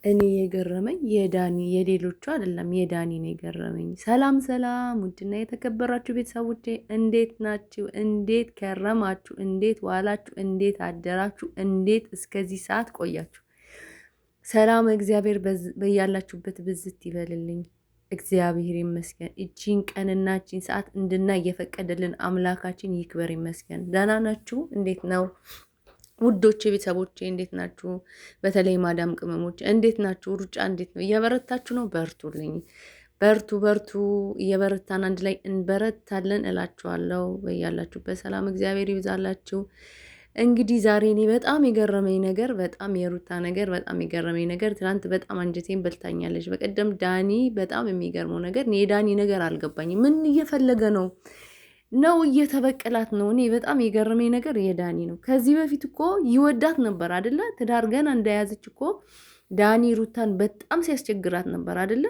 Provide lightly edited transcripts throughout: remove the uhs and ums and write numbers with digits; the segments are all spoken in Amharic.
እኔ የገረመኝ የዳኒ፣ የሌሎቹ አይደለም፣ የዳኒ ነው የገረመኝ። ሰላም ሰላም፣ ውድና የተከበራችሁ ቤተሰቦቼ እንዴት ናችሁ? እንዴት ከረማችሁ? እንዴት ዋላችሁ? እንዴት አደራችሁ? እንዴት እስከዚህ ሰዓት ቆያችሁ? ሰላም እግዚአብሔር በያላችሁበት ብዝት ይበልልኝ። እግዚአብሔር ይመስገን። እቺን ቀንና እቺን ሰዓት እንድናይ የፈቀደልን አምላካችን ይክበር ይመስገን። ደህና ናችሁ? እንዴት ነው ውዶቼ ቤተሰቦቼ እንዴት ናችሁ? በተለይ ማዳም ቅመሞች እንዴት ናችሁ? ሩጫ እንዴት ነው? እየበረታችሁ ነው? በርቱልኝ፣ በርቱ በርቱ። እየበረታን አንድ ላይ እንበረታለን እላችኋለሁ። በያላችሁበት ሰላም እግዚአብሔር ይብዛላችሁ። እንግዲህ ዛሬ እኔ በጣም የገረመኝ ነገር፣ በጣም የሩታ ነገር በጣም የገረመኝ ነገር፣ ትናንት በጣም አንጀቴን በልታኛለች። በቀደም ዳኒ በጣም የሚገርመው ነገር የዳኒ ነገር አልገባኝም። ምን እየፈለገ ነው ነው እየተበቀላት ነው። እኔ በጣም የገረመኝ ነገር የዳኒ ነው። ከዚህ በፊት እኮ ይወዳት ነበር አደለ? ትዳር ገና እንደያዘች እኮ ዳኒ ሩታን በጣም ሲያስቸግራት ነበር አደለ?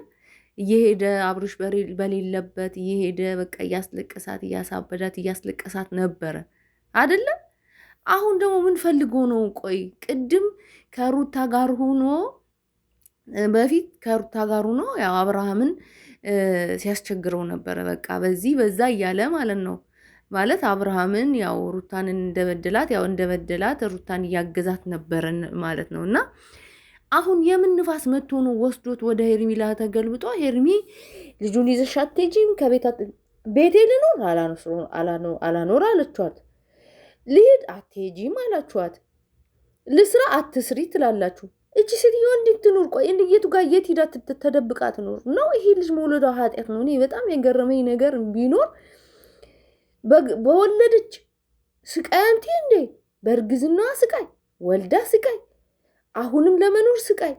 እየሄደ አብሮሽ በሌለበት እየሄደ በቃ እያስለቀሳት፣ እያሳበዳት፣ እያስለቀሳት ነበረ አደለ? አሁን ደግሞ ምን ፈልጎ ነው? ቆይ ቅድም ከሩታ ጋር ሆኖ፣ በፊት ከሩታ ጋር ሆኖ ያው አብርሃምን ሲያስቸግረው ነበረ። በቃ በዚህ በዛ እያለ ማለት ነው። ማለት አብርሃምን ያው ሩታን እንደበደላት፣ ያው እንደበደላት ሩታን እያገዛት ነበረ ማለት ነው። እና አሁን የምን ንፋስ መጥቶ ነው ወስዶት ወደ ሄርሚላ ተገልብጦ ሄርሚ ልጁን ይዘሽ አትሄጂም፣ ከቤት ቤቴ ልኖር አላኖር አለችኋት። ልሂድ አትሄጂም አላችኋት። ልስራ አትስሪ ትላላችሁ። እቺ ሴትዮ እንዴት ትኑር? ቆይ የቱ ጋር የት ሂዳ ተደብቃ ትኑር ነው? ይሄ ልጅ መውለዷ ኃጢአት ነው። እኔ በጣም የገረመኝ ነገር ቢኖር በወለደች ስቃይ አንቲ እንዴ፣ በእርግዝናዋ ስቃይ፣ ወልዳ ስቃይ፣ አሁንም ለመኖር ስቃይ።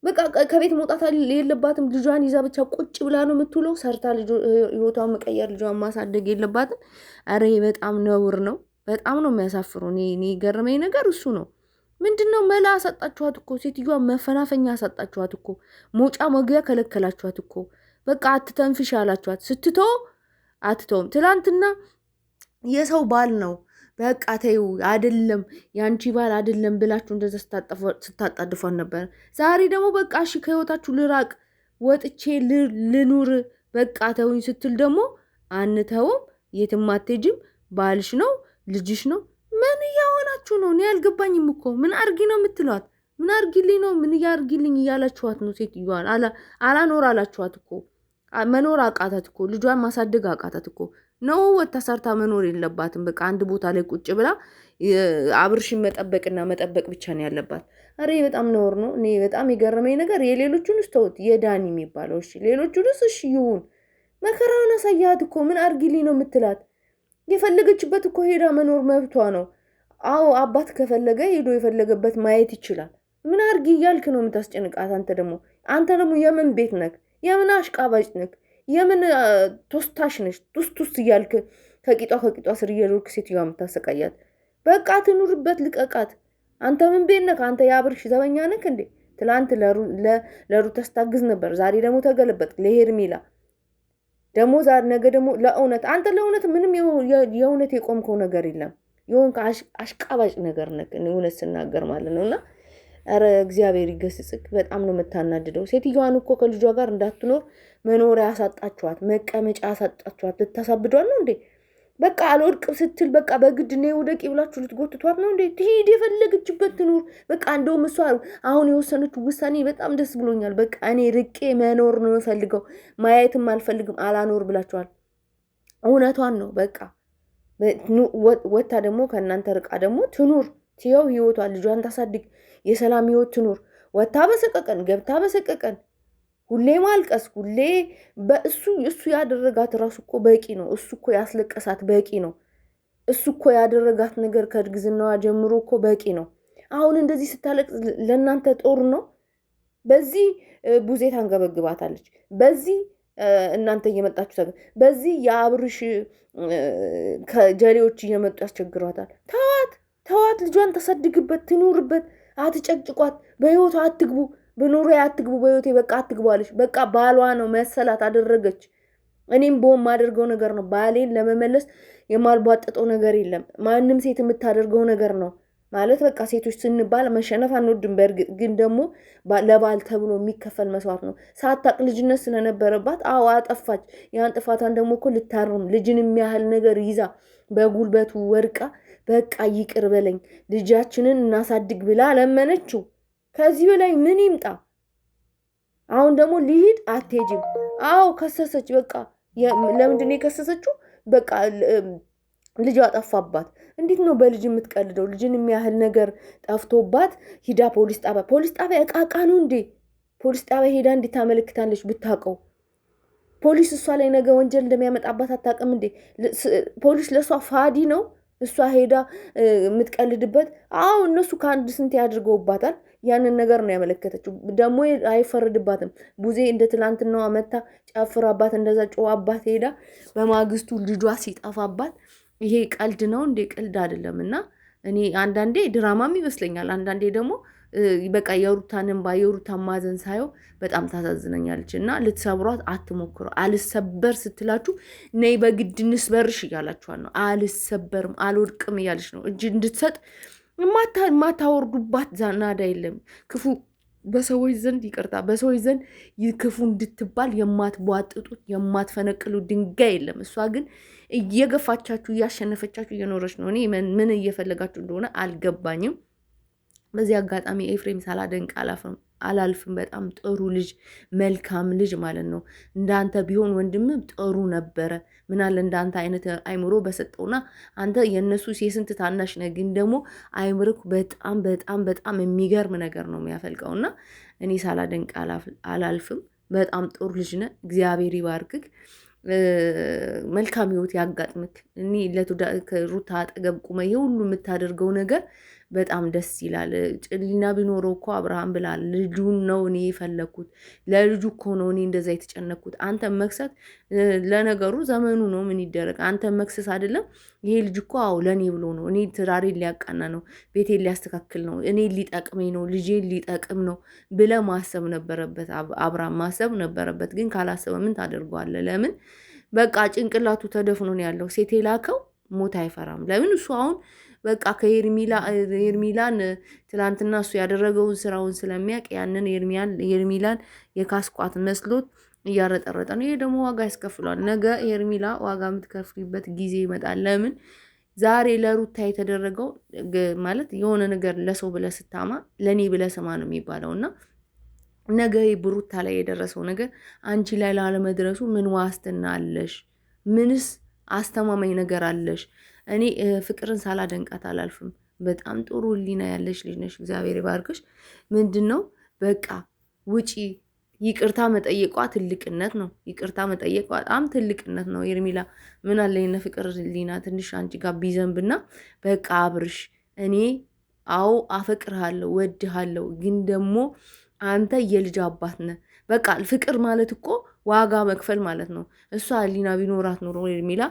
በቃ ከቤት መውጣት የለባትም። ልጇን ይዛ ብቻ ቁጭ ብላ ነው የምትውለው። ሰርታ ህይወቷን መቀየር፣ ልጇን ማሳደግ የለባትም። ኧረ በጣም ነውር ነው። በጣም ነው የሚያሳፍረው። እኔ የገረመኝ ነገር እሱ ነው። ምንድን ነው መላ አሳጣችኋት እኮ ሴትዮዋ፣ መፈናፈኛ አሳጣችኋት እኮ፣ መውጫ መግቢያ ከለከላችኋት እኮ። በቃ አትተንፍሽ አላችኋት። ስትቶ አትተውም። ትላንትና የሰው ባል ነው በቃ ተይው፣ አይደለም የአንቺ ባል አይደለም ብላችሁ እንደዛ ስታጣድፏት ነበር። ዛሬ ደግሞ በቃ እሺ ከህይወታችሁ ልራቅ ወጥቼ ልኑር በቃ ተውኝ ስትል ደግሞ አንተውም፣ የትም አትሄጂም፣ ባልሽ ነው ልጅሽ ነው። ምን እያሆናችሁ ነው? እኔ አልገባኝም እኮ ምን አርጊ ነው የምትሏት? ምን አርጊልኝ ነው? ምን እያርጊልኝ እያላችኋት ነው? ሴትዮዋን አላኖር አላችኋት እኮ፣ መኖር አቃታት እኮ፣ ልጇን ማሳደግ አቃታት እኮ ነው። ወታ ሰርታ መኖር የለባትም። በቃ አንድ ቦታ ላይ ቁጭ ብላ አብርሽን መጠበቅና መጠበቅ ብቻ ነው ያለባት። አሬ በጣም ነውር ነው። እኔ በጣም የገረመኝ ነገር የሌሎቹን ተውት፣ የዳኒ የሚባለው እሺ፣ ሌሎቹንስ እሺ ይሁን። መከራውን አሳያት እኮ፣ ምን አርጊልኝ ነው የምትላት? የፈለገችበት እኮ ሄዳ መኖር መብቷ ነው። አዎ አባት ከፈለገ ሄዶ የፈለገበት ማየት ይችላል። ምን አርጊ እያልክ ነው የምታስጨንቃት? አንተ ደግሞ የምን ቤት ነክ? የምን አሽቃባጭ ነክ? የምን ቶስታሽ ነሽ? ቱስ ቱስ እያልክ ከቂጧ ከቂጧ ስር እየዞርክ ሴትዮዋ የምታሰቃያት። በቃ ትኑርበት፣ ልቀቃት። አንተ ምን ቤት ነክ? አንተ የአብርሽ ዘበኛ ነክ እንዴ? ትላንት ለሩታ ስታግዝ ነበር፣ ዛሬ ደግሞ ተገለበጥ ለሄርሜላ፣ ደግሞ ዛሬ ነገ ደግሞ ለእውነት። አንተ ለእውነት ምንም የእውነት የቆምከው ነገር የለም። የሆንክ አሽቃባጭ ነገር ነክ፣ እውነት ስናገር ማለት ነው። እና ኧረ እግዚአብሔር ይገስጽክ። በጣም ነው የምታናድደው። ሴትዮዋን እኮ ከልጇ ጋር እንዳትኖር መኖሪያ ያሳጣችኋት፣ መቀመጫ ያሳጣችኋት። ልታሳብዷት ነው እንዴ? በቃ አልወድቅ ስትል በቃ በግድ እኔ ውደቂ ብላችሁ ልትጎትቷት ነው እንዴ? ትሂድ፣ የፈለገችበት ትኑር። በቃ እንደውም እሷ አሁን የወሰነችው ውሳኔ በጣም ደስ ብሎኛል። በቃ እኔ ርቄ መኖር ነው የምፈልገው፣ ማየትም አልፈልግም፣ አላኖር ብላችኋል። እውነቷን ነው። በቃ ወታ ደግሞ ከእናንተ ርቃ ደግሞ ትኑር፣ ትየው ህይወቷን፣ ልጇን ታሳድግ፣ የሰላም ህይወት ትኑር። ወታ በሰቀቀን ገብታ በሰቀቀን፣ ሁሌ ማልቀስ፣ ሁሌ በእሱ እሱ ያደረጋት ራሱ እኮ በቂ ነው። እሱ እኮ ያስለቀሳት በቂ ነው። እሱ እኮ ያደረጋት ነገር ከእርግዝናዋ ጀምሮ እኮ በቂ ነው። አሁን እንደዚህ ስታለቅስ ለእናንተ ጦር ነው። በዚህ ቡዜ ታንገበግባታለች፣ በዚህ እናንተ እየመጣችሁ፣ በዚህ የአብርሽ ከጀሌዎች እየመጡ ያስቸግሯታል። ተዋት፣ ተዋት፣ ልጇን ታሳድግበት፣ ትኑርበት። አትጨቅጭቋት፣ በህይወቷ አትግቡ፣ በኑሮ አትግቡ፣ በህይወቴ በቃ አትግቡ አለች። በቃ ባሏ ነው መሰላት አደረገች። እኔም በሆን የማደርገው ነገር ነው። ባሌን ለመመለስ የማልቧጠጠው ነገር የለም። ማንም ሴት የምታደርገው ነገር ነው። ማለት በቃ ሴቶች ስንባል መሸነፍ አንወድም። በእርግጥ ግን ደግሞ ለባል ተብሎ የሚከፈል መስዋዕት ነው። ሳታቅ ልጅነት ስለነበረባት አዎ አጠፋች። ያን ጥፋቷን ደግሞ እኮ ልታርም ልጅን የሚያህል ነገር ይዛ በጉልበቱ ወርቃ በቃ ይቅር በለኝ ልጃችንን እናሳድግ ብላ ለመነችው። ከዚህ በላይ ምን ይምጣ? አሁን ደግሞ ሊሂድ አትሄጂም። አዎ ከሰሰች። በቃ ለምንድን ነው የከሰሰችው? በቃ ልጇ ጠፋባት። እንዴት ነው በልጅ የምትቀልደው? ልጅን የሚያህል ነገር ጠፍቶባት ሂዳ ፖሊስ ጣቢያ፣ ፖሊስ ጣቢያ እቃ እቃ ነው እንዴ? ፖሊስ ጣቢያ ሄዳ እንዴት ታመለክታለች? ብታውቀው ፖሊስ እሷ ላይ ነገ ወንጀል እንደሚያመጣባት አታውቅም እንዴ? ፖሊስ ለእሷ ፋዲ ነው። እሷ ሄዳ የምትቀልድበት። አዎ እነሱ ከአንድ ስንት ያድርገውባታል። ያንን ነገር ነው ያመለከተችው። ደግሞ አይፈረድባትም። ቡዜ እንደ ትላንትናዋ መታ ጨፍራባት፣ እንደዛ ጮዋባት ሄዳ በማግስቱ ልጇ ሲጠፋባት ይሄ ቀልድ ነው እንዴ? ቀልድ አይደለም። እና እኔ አንዳንዴ ድራማም ይመስለኛል፣ አንዳንዴ ደግሞ በቃ የሩታን እንባ የሩታን ማዘን ሳየው በጣም ታሳዝነኛለች። እና ልትሰብሯት አትሞክሩ። አልሰበር ስትላችሁ ነይ በግድ እንስበርሽ እያላችኋል ነው። አልሰበርም አልወድቅም እያለች ነው። እጅ እንድትሰጥ የማታወርዱባት ናዳ የለም። ክፉ በሰዎች ዘንድ ይቅርታ፣ በሰዎች ዘንድ ክፉ እንድትባል የማትቧጥጡት የማትፈነቅሉት ድንጋይ የለም። እሷ ግን እየገፋቻችሁ እያሸነፈቻችሁ እየኖረች ነው። እኔ ምን እየፈለጋችሁ እንደሆነ አልገባኝም። በዚህ አጋጣሚ ኤፍሬም ሳላደንቅ አላልፍም። በጣም ጥሩ ልጅ፣ መልካም ልጅ ማለት ነው። እንዳንተ ቢሆን ወንድም ጥሩ ነበረ። ምናለ እንዳንተ አይነት አይምሮ በሰጠውና አንተ የእነሱ የስንት ታናሽ ነህ፣ ግን ደግሞ አይምርክ በጣም በጣም በጣም የሚገርም ነገር ነው የሚያፈልቀውና እኔ ሳላደንቅ አላልፍም። በጣም ጥሩ ልጅ ነህ። እግዚአብሔር ይባርክክ። መልካም ህይወት ያጋጥምክ። እኔ ሩታ አጠገብ ቁመ ይሄ ሁሉ የምታደርገው ነገር በጣም ደስ ይላል። ጭሊና ቢኖረው እኮ አብርሃም ብላል ልጁን ነው እኔ የፈለግኩት፣ ለልጁ እኮ ነው እኔ እንደዛ የተጨነቅኩት። አንተ መክሰት ለነገሩ ዘመኑ ነው፣ ምን ይደረግ። አንተ መክሰስ አይደለም ይሄ ልጅ እኮ አዎ ለእኔ ብሎ ነው፣ እኔ ትዳሬን ሊያቃና ነው፣ ቤቴን ሊያስተካክል ነው፣ እኔ ሊጠቅመኝ ነው፣ ልጄን ሊጠቅም ነው ብለ ማሰብ ነበረበት። አብርሃም ማሰብ ነበረበት። ግን ካላሰበ ምን ታደርገዋለህ? ለምን በቃ ጭንቅላቱ ተደፍኖ ነው ያለው። ሴት የላከው ሞት አይፈራም። ለምን እሱ አሁን በቃ ከሄርሚላን ትላንትና እሱ ያደረገውን ስራውን ስለሚያውቅ ያንን ሄርሚላን የካስቋት መስሎት እያረጠረጠ ነው። ይሄ ደግሞ ዋጋ ያስከፍሏል። ነገ ሄርሚላ ዋጋ የምትከፍሊበት ጊዜ ይመጣል። ለምን ዛሬ ለሩታ የተደረገው ማለት የሆነ ነገር ለሰው ብለህ ስታማ ለእኔ ብለህ ስማ ነው የሚባለው እና ነገ ብሩታ ላይ የደረሰው ነገር አንቺ ላይ ላለመድረሱ ምን ዋስትና አለሽ? ምንስ አስተማማኝ ነገር አለሽ? እኔ ፍቅርን ሳላደንቃት አላልፍም። በጣም ጥሩ ሕሊና ያለሽ ልጅ ነሽ። እግዚአብሔር ይባርክሽ። ምንድን ነው በቃ ውጪ። ይቅርታ መጠየቋ ትልቅነት ነው። ይቅርታ መጠየቋ በጣም ትልቅነት ነው። ኤርሚላ ምን አለ የነ ፍቅር ሕሊና ትንሽ አንቺ ጋር ቢዘንብና በቃ አብርሽ፣ እኔ አዎ አፈቅርሃለሁ፣ ወድሃለሁ፣ ግን ደግሞ አንተ የልጅ አባት ነህ። በቃ ፍቅር ማለት እኮ ዋጋ መክፈል ማለት ነው። እሷ ሕሊና ቢኖራት ኖሮ ኤርሚላ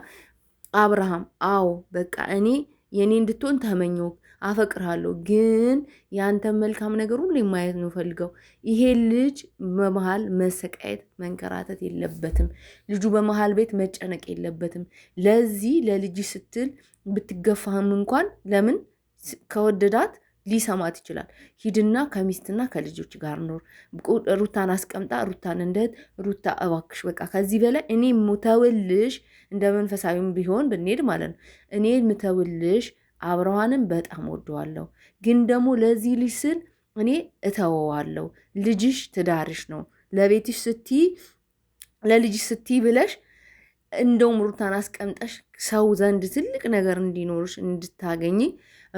አብርሃም አዎ በቃ እኔ የእኔ እንድትሆን ተመኘው፣ አፈቅርሃለሁ፣ ግን የአንተን መልካም ነገር ሁሉ ማየት ነው ፈልገው። ይሄ ልጅ በመሀል መሰቃየት መንከራተት የለበትም። ልጁ በመሀል ቤት መጨነቅ የለበትም። ለዚህ ለልጅ ስትል ብትገፋህም እንኳን ለምን ከወደዳት ሊሰማት ይችላል። ሂድና ከሚስትና ከልጆች ጋር ኖር። ሩታን አስቀምጣ ሩታን እንደት ሩታ እባክሽ በቃ ከዚህ በላይ እኔ ምተውልሽ እንደ መንፈሳዊም ቢሆን ብንሄድ ማለት ነው እኔ ምተውልሽ አብረሃንም በጣም ወደዋለሁ፣ ግን ደግሞ ለዚህ ልጅ ስል እኔ እተወዋለሁ። ልጅሽ ትዳርሽ ነው። ለቤትሽ ስትይ ለልጅሽ ስትይ ብለሽ እንደውም ሩታን አስቀምጠሽ ሰው ዘንድ ትልቅ ነገር እንዲኖርሽ እንድታገኝ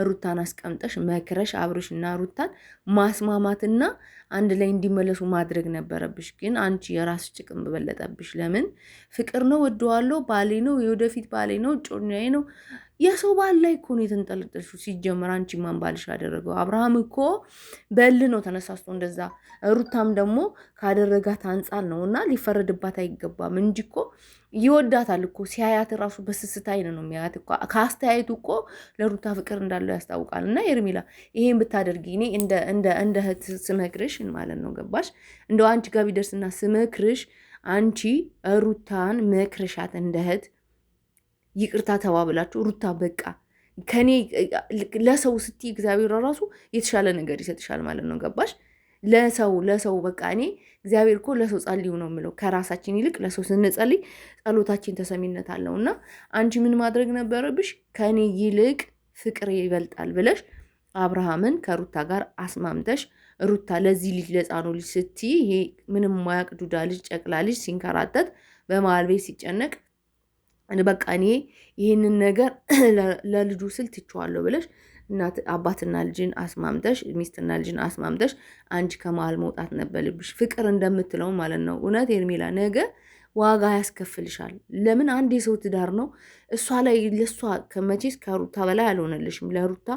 ሩታን አስቀምጠሽ መክረሽ አብርሽና ሩታን ማስማማትና አንድ ላይ እንዲመለሱ ማድረግ ነበረብሽ። ግን አንቺ የራስሽ ጥቅም በለጠብሽ። ለምን ፍቅር ነው፣ ወደዋለሁ፣ ባሌ ነው፣ የወደፊት ባሌ ነው፣ እጮኛዬ ነው። የሰው ባል ላይ እኮ ነው የተንጠለጠልሽው። ሲጀመር አንቺ ማን ባልሽ አደረገው? አብርሃም እኮ በል ነው ተነሳስቶ እንደዛ። ሩታም ደግሞ ካደረጋት አንጻር ነው እና ሊፈረድባት አይገባም እንጂ እኮ ይወዳታል እኮ ሲያያት ራሱ በስስት አይን ነው የሚያያት እኮ። ከአስተያየቱ እኮ ለሩታ ፍቅር እንዳለው ያስታውቃል። እና ኤርሚላ ይሄን ብታደርጊ እኔ እንደ እንደ እንደ እህት ስመክርሽ ማለት ነው ገባሽ? እንደው አንቺ ጋር ቢደርስና ስመክርሽ አንቺ ሩታን መክርሻት እንደ እህት ይቅርታ ተባብላችሁ ሩታ በቃ ከኔ ለሰው ስትይ እግዚአብሔር ራሱ የተሻለ ነገር ይሰጥሻል ማለት ነው። ገባሽ? ለሰው ለሰው በቃ እኔ እግዚአብሔር እኮ ለሰው ጸልዩ ነው የምለው። ከራሳችን ይልቅ ለሰው ስንጸልይ ጸሎታችን ተሰሚነት አለው። እና አንቺ ምን ማድረግ ነበረብሽ? ከኔ ይልቅ ፍቅር ይበልጣል ብለሽ አብርሃምን ከሩታ ጋር አስማምተሽ፣ ሩታ ለዚህ ልጅ ለሕፃኑ ልጅ ስትይ፣ ይሄ ምንም ማያቅ ዱዳ ልጅ፣ ጨቅላ ልጅ ሲንከራተት በመሀል ቤት ሲጨነቅ፣ በቃ እኔ ይህንን ነገር ለልጁ ስል ትቼዋለሁ ብለሽ እናት አባትና ልጅን አስማምተሽ፣ ሚስትና ልጅን አስማምተሽ አንቺ ከመሀል መውጣት ነበረብሽ። ፍቅር እንደምትለው ማለት ነው። እውነት ሄርሜላ ነገ ዋጋ ያስከፍልሻል። ለምን አንድ የሰው ትዳር ነው እሷ ላይ ለእሷ ከመቼስ ከሩታ በላይ አልሆነልሽም። ለሩታ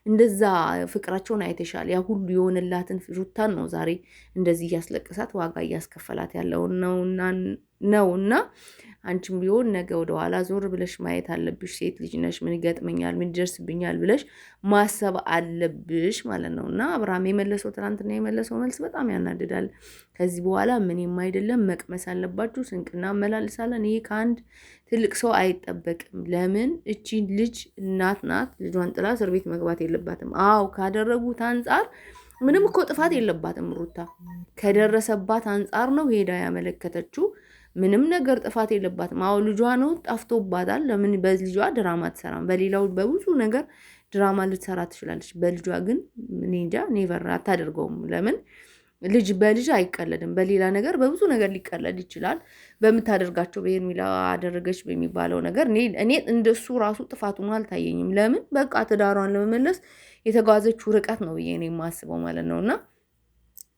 እንደዛ ፍቅራቸውን አይተሻል። ያ ሁሉ የሆነላትን ሩታን ነው ዛሬ እንደዚህ እያስለቀሳት ዋጋ እያስከፈላት ያለው ነው እና አንቺም ቢሆን ነገ ወደኋላ ዞር ብለሽ ማየት አለብሽ። ሴት ልጅ ነሽ፣ ምን ይገጥመኛል፣ ምን ይደርስብኛል ብለሽ ማሰብ አለብሽ ማለት ነው። እና አብርሃም የመለሰው ትናንትና የመለሰው መልስ በጣም ያናድዳል። ከዚህ በኋላ ምንም አይደለም መቅመስ አለባችሁ፣ ስንቅ እናመላልሳለን። ይሄ ከአንድ ትልቅ ሰው አይጠበቅም። ለምን እቺ ልጅ እናት ናት፣ ልጇን ጥላ እስር ቤት መግባት የለባትም። አዎ ካደረጉት አንጻር ምንም እኮ ጥፋት የለባትም ሩታ። ከደረሰባት አንጻር ነው ሄዳ ያመለከተችው። ምንም ነገር ጥፋት የለባትም። አዎ ልጇ ነው፣ ጠፍቶባታል። ለምን በልጇ ድራማ አትሰራም? በሌላው በብዙ ነገር ድራማ ልትሰራ ትችላለች። በልጇ ግን እኔ እንጃ፣ never አታደርገውም። ለምን ልጅ በልጅ አይቀለድም። በሌላ ነገር በብዙ ነገር ሊቀለድ ይችላል። በምታደርጋቸው በሄርሜላ አደረገች በሚባለው ነገር እኔ እንደሱ ራሱ ጥፋቱ አልታየኝም። ለምን በቃ ትዳሯን ለመመለስ የተጓዘችው ርቀት ነው ብዬ ነው የማስበው ማለት ነው። እና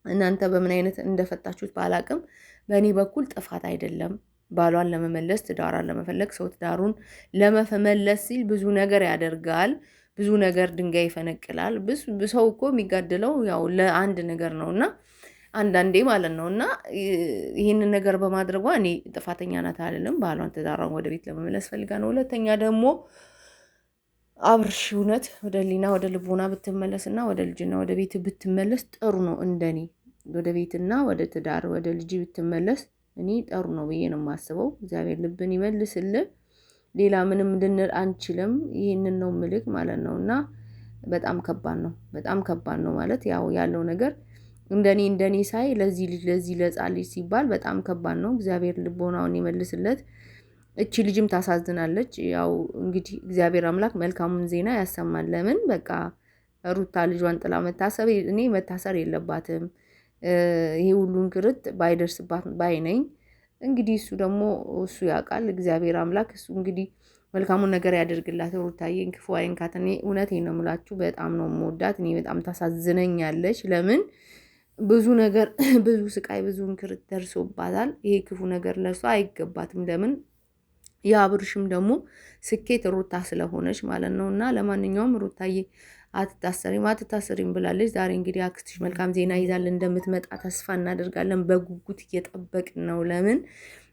እናንተ በምን አይነት እንደፈታችሁት ባላቅም በእኔ በኩል ጥፋት አይደለም። ባሏን ለመመለስ፣ ትዳሯን ለመፈለግ፣ ሰው ትዳሩን ለመመለስ ሲል ብዙ ነገር ያደርጋል። ብዙ ነገር ድንጋይ ይፈነቅላል። ሰው እኮ የሚጋደለው ያው ለአንድ ነገር ነው እና አንዳንዴ ማለት ነው። እና ይህንን ነገር በማድረጓ እኔ ጥፋተኛ ናት አልልም። ባሏን ትዳሯን ወደ ቤት ለመመለስ ፈልጋ ነው። ሁለተኛ ደግሞ አብርሽ እውነት ወደ ሊና ወደ ልቦና ብትመለስ እና ወደ ልጅና ወደ ቤት ብትመለስ ጥሩ ነው። እንደኔ ወደ ቤትና ወደ ትዳር ወደ ልጅ ብትመለስ እኔ ጥሩ ነው ብዬ ነው የማስበው። እግዚአብሔር ልብን ይመልስልን። ሌላ ምንም ልንል አንችልም። ይህንን ነው ምልክ ማለት ነው። እና በጣም ከባድ ነው። በጣም ከባድ ነው ማለት ያው ያለው ነገር እንደኔ እንደኔ ሳይ ለዚህ ልጅ ለዚህ ለሕፃን ልጅ ሲባል በጣም ከባድ ነው። እግዚአብሔር ልቦናውን ይመልስለት። እቺ ልጅም ታሳዝናለች። ያው እንግዲህ እግዚአብሔር አምላክ መልካሙን ዜና ያሰማል። ለምን በቃ ሩታ ልጇን ጥላ መታሰር እኔ መታሰር የለባትም። ይሄ ሁሉን ክርት ባይደርስባት ባይ ነኝ። እንግዲህ እሱ ደግሞ እሱ ያውቃል። እግዚአብሔር አምላክ እሱ እንግዲህ መልካሙን ነገር ያደርግላት። ሩታዬን ክፉ አይንካት። እኔ እውነቴን ነው የምላችሁ፣ በጣም ነው የምወዳት። እኔ በጣም ታሳዝነኛለች። ለምን ብዙ ነገር ብዙ ስቃይ ብዙ እንክርት ደርሶባታል። ይሄ ክፉ ነገር ለእሷ አይገባትም። ለምን የአብርሽም ደግሞ ስኬት ሩታ ስለሆነች ማለት ነው። እና ለማንኛውም ሩታዬ አትታሰሪም አትታሰሪም ብላለች። ዛሬ እንግዲህ አክስትሽ መልካም ዜና ይዛልን እንደምትመጣ ተስፋ እናደርጋለን። በጉጉት እየጠበቅን ነው። ለምን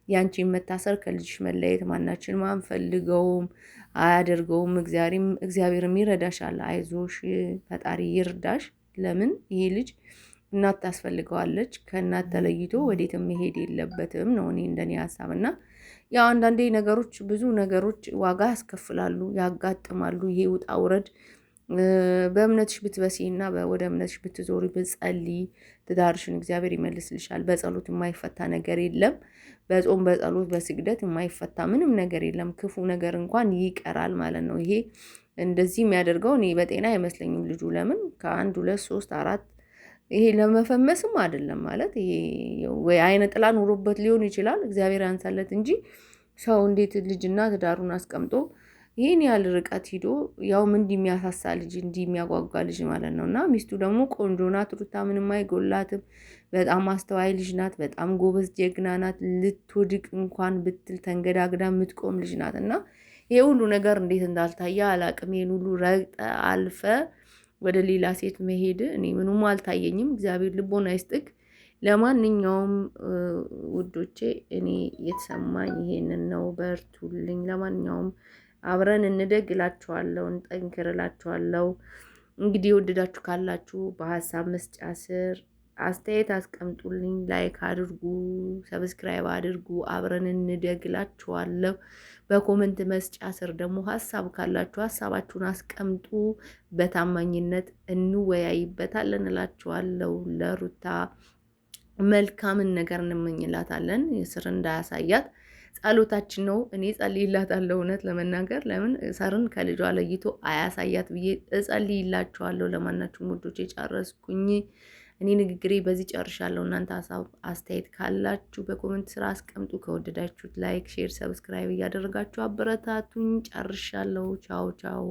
ያንቺን መታሰር ከልጅሽ መለየት ማናችንም አንፈልገውም፣ አያደርገውም። እግዚአብሔርም ይረዳሻል። አይዞሽ፣ ፈጣሪ ይርዳሽ። ለምን ይሄ ልጅ እናት ታስፈልገዋለች። ከእናት ተለይቶ ወዴትም መሄድ የለበትም ነው እኔ እንደኔ ሀሳብ። እና ያው አንዳንዴ ነገሮች ብዙ ነገሮች ዋጋ ያስከፍላሉ፣ ያጋጥማሉ። ይሄ ውጣ ውረድ በእምነትሽ ብትበሲ እና ወደ እምነትሽ ብትዞሪ ብትጸልይ ትዳርሽን እግዚአብሔር ይመልስልሻል። በጸሎት የማይፈታ ነገር የለም። በጾም በጸሎት በስግደት የማይፈታ ምንም ነገር የለም። ክፉ ነገር እንኳን ይቀራል ማለት ነው። ይሄ እንደዚህ የሚያደርገው እኔ በጤና አይመስለኝም ልጁ። ለምን ከአንድ ሁለት ሶስት አራት ይሄ ለመፈመስም አይደለም ማለት ይሄ ወይ አይነ ጥላ ኑሮበት ሊሆን ይችላል። እግዚአብሔር ያንሳለት እንጂ ሰው እንዴት ልጅና ትዳሩን አስቀምጦ ይህን ያህል ርቀት ሂዶ ያውም እንዲህ የሚያሳሳ ልጅ እንዲህ የሚያጓጓ ልጅ ማለት ነው። እና ሚስቱ ደግሞ ቆንጆ ናት። ሩታ ምንም አይጎላትም። በጣም አስተዋይ ልጅ ናት። በጣም ጎበዝ ጀግና ናት። ልትወድቅ እንኳን ብትል ተንገዳግዳ የምትቆም ልጅ ናት። እና ይሄ ሁሉ ነገር እንዴት እንዳልታየ አላቅም። ይሄን ሁሉ ረግጠ አልፈ ወደ ሌላ ሴት መሄድ እኔ ምኑም አልታየኝም። እግዚአብሔር ልቦና ይስጥክ። ለማንኛውም ውዶቼ እኔ የተሰማኝ ይሄንን ነው። በርቱልኝ። ለማንኛውም አብረን እንደግ እላችኋለሁ፣ እንጠንክር እላችኋለሁ። እንግዲህ የወደዳችሁ ካላችሁ በሀሳብ መስጫ ስር አስተያየት አስቀምጡልኝ፣ like አድርጉ፣ subscribe አድርጉ። አብረን እንደግላችኋለሁ። በ comment መስጫ ስር ደግሞ ሀሳብ ካላችሁ ሀሳባችሁን አስቀምጡ። በታማኝነት እንወያይበታለን እላችኋለሁ። ለሩታ መልካምን ነገር እንመኝላታለን። የስር እንዳያሳያት ጸሎታችን ነው። እኔ ጸልይላታለሁ። እውነት ለመናገር ለምን ሰርን ከልጇ ለይቶ አያሳያት ብዬ እጸልይላችኋለሁ። ለማናችሁም ውዶቼ ጨረስኩኝ። እኔ ንግግሬ በዚህ ጨርሻለሁ። እናንተ ሀሳብ አስተያየት ካላችሁ በ comment ስር አስቀምጡ። ከወደዳችሁት like፣ share፣ subscribe እያደረጋችሁ አበረታቱኝ። ጨርሻለሁ። ቻው ቻው።